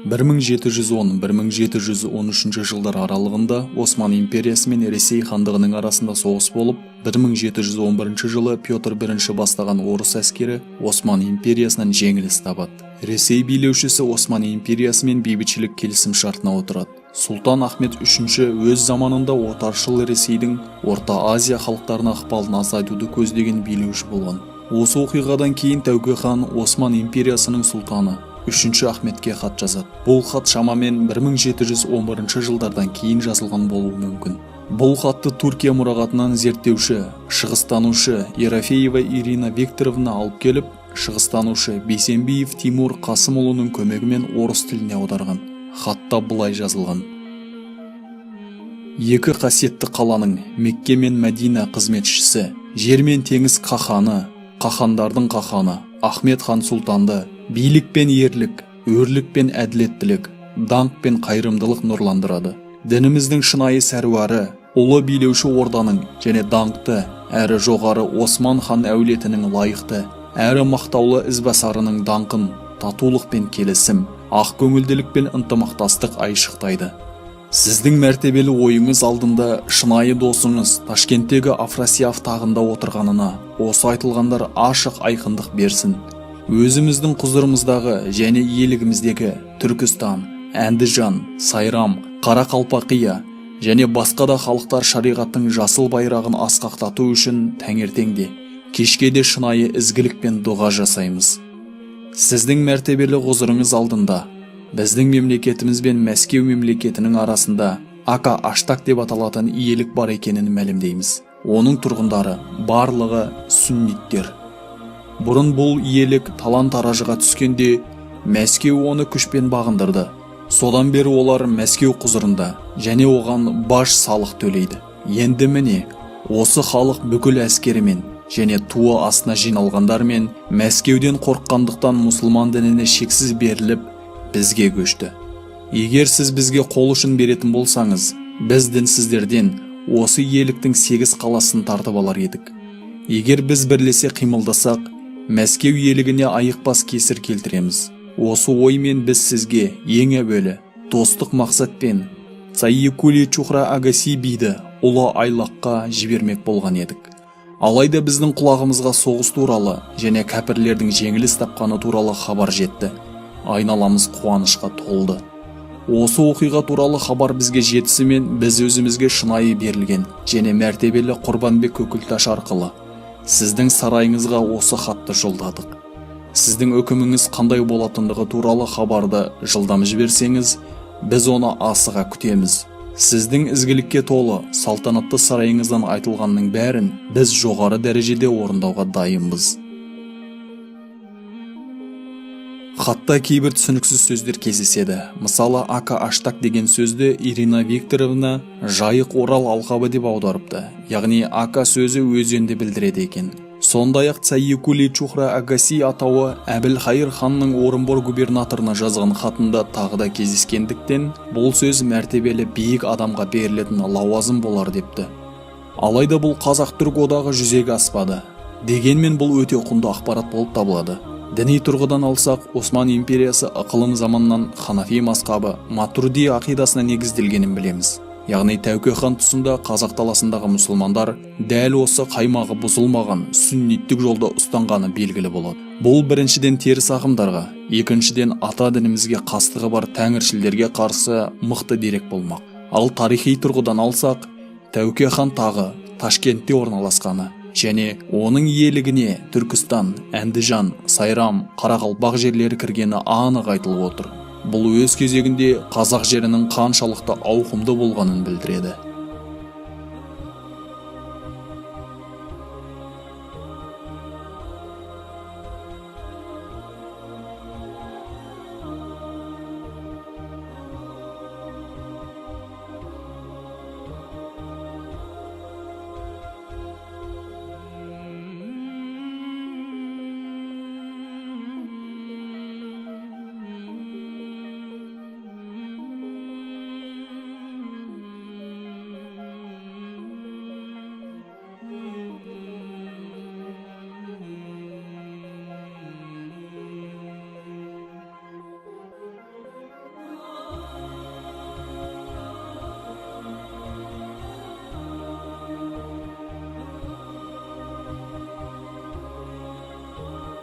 1710-1713 жылдар аралығында Осман империясы мен Ресей хандығының арасында соғыс болып, 1711 жылы Петр I бастаған орыс әскері Осман империясынан жеңіліс табады. Ресей билеушісі Осман империясымен бейбітшілік келісім шартына отырады. Сұлтан Ахмет III өз заманында отаршыл Ресейдің Орта Азия халықтарына ықпалын азайтуды көздеген билеуші болған. Осы оқиғадан кейін Тәуке хан Осман империясының сұлтаны 3 Ахметке хат жазады. Бұл хат шамамен 1711 жылдардан кейін жазылған болуы мүмкін. Бұл хатты Түркия мұрағатынан зерттеуші, шығыстанушы Ерофеева Ирина Викторовна алып келіп, шығыстанушы Бейсенбиев Тимур Қасымұлының көмегімен орыс тіліне аударған. Хатта былай жазылған: Екі қасиетті қаланың, Мекке мен Мәдина қызметшісі, жер мен теңіз қаханы, қахандардың қаханы Ахмет хан сұлтанды билік пен ерлік, өрлік пен әділеттілік, даңқ пен қайырымдылық нұрландырады. Дініміздің шынайы сәруары, ұлы билеуші орданың және даңқты әрі жоғары Осман хан әулетінің лайықты әрі мақтаулы ізбасарының даңқын татулық пен келісім, ақ көңілділік пен ынтымақтастық айшықтайды. Сіздің мәртебелі ойыңыз алдында шынайы досыңыз Ташкенттегі Афрасияв тағында отырғанына осы айтылғандар ашық айқындық берсін. Өзіміздің құзырымыздағы және иелігіміздегі Түркістан, Әндіжан, Сайрам, Қарақалпақия және басқа да халықтар шариғаттың жасыл байрағын асқақтату үшін таңертең де, кешке де шынайы ізгілік пен дұға жасаймыз. Сіздің мәртебелі құзырыңыз алдында біздің мемлекетіміз бен Мәскеу мемлекетінің арасында Ака Аштак деп аталатын иелік бар екенін мәлімдейміз. Оның тұрғындары барлығы сүнниттер. Бұрын бұл иелік талан-таражыға түскенде, Мәскеу оны күшпен бағындырды. Содан бері олар Мәскеу құзырында және оған баж салық төлейді. Енді міне, осы халық бүкіл әскерімен және туы астына жиналғандармен Мәскеуден қорыққандықтан мұсылман дініне шексіз беріліп, бізге көшті. Егер сіз бізге қол ұшын беретін болсаңыз, біз дінсіздерден осы иеліктің сегіз қаласын тартып алар едік. Егер біз бірлесе қимылдасақ, Мәскеу иелігіне айықпас кесір келтіреміз. Осы оймен біз сізге ең әуелі достық мақсатпен Цайикули Чухра Агаси биді ұлы айлаққа жібермек болған едік. Алайда біздің құлағымызға соғыс туралы және кәпірлердің жеңіліс тапқаны туралы хабар жетті. Айналамыз қуанышқа толды. Осы оқиға туралы хабар бізге жетісімен, біз өзімізге шынайы берілген және мәртебелі Құрбанбек Көкілташ арқылы сіздің сарайыңызға осы хатты жолдадық. Сіздің үкіміңіз қандай болатындығы туралы хабарды жылдам жіберсеңіз, біз оны асыға күтеміз. Сіздің ізгілікке толы салтанатты сарайыңыздан айтылғанның бәрін біз жоғары дәрежеде орындауға дайынбыз. Хатта кейбір түсініксіз сөздер кездеседі. Мысалы, Ака Аштак деген сөзді Ирина Викторовна Жайық Орал алқабы деп аударыпты. Яғни Ака сөзі өзенді білдіреді екен. Сондай-ақ Цайикули Чухра Агаси атауы Әбілхайыр ханның Орынбор губернаторына жазған хатында тағы да кездескендіктен, бұл сөз мәртебелі биік адамға берілетін лауазым болар депті. Алайда бұл қазақ-түрік одағы жүзеге аспады. Дегенмен бұл өте құнды ақпарат болып табылады. Діни тұрғыдан алсақ, Осман империясы ықылым заманнан ханафи мазхабы Матурди ақидасына негізделгенін білеміз. Яғни Тәуке хан тұсында қазақ даласындағы мұсылмандар дәл осы қаймағы бұзылмаған сүнниттік жолды ұстанғаны белгілі болады. Бұл біріншіден теріс ағымдарға, екіншіден ата дінімізге қастығы бар тәңіршілдерге қарсы мықты дерек болмақ. Ал тарихи тұрғыдан алсақ, Тәуке хан тағы Ташкентте орналасқаны және оның иелігіне Түркістан, Әндіжан, Сайрам, Қарақалпақ жерлері кіргені анық айтылып отыр. Бұл өз кезегінде қазақ жерінің қаншалықты ауқымды болғанын білдіреді.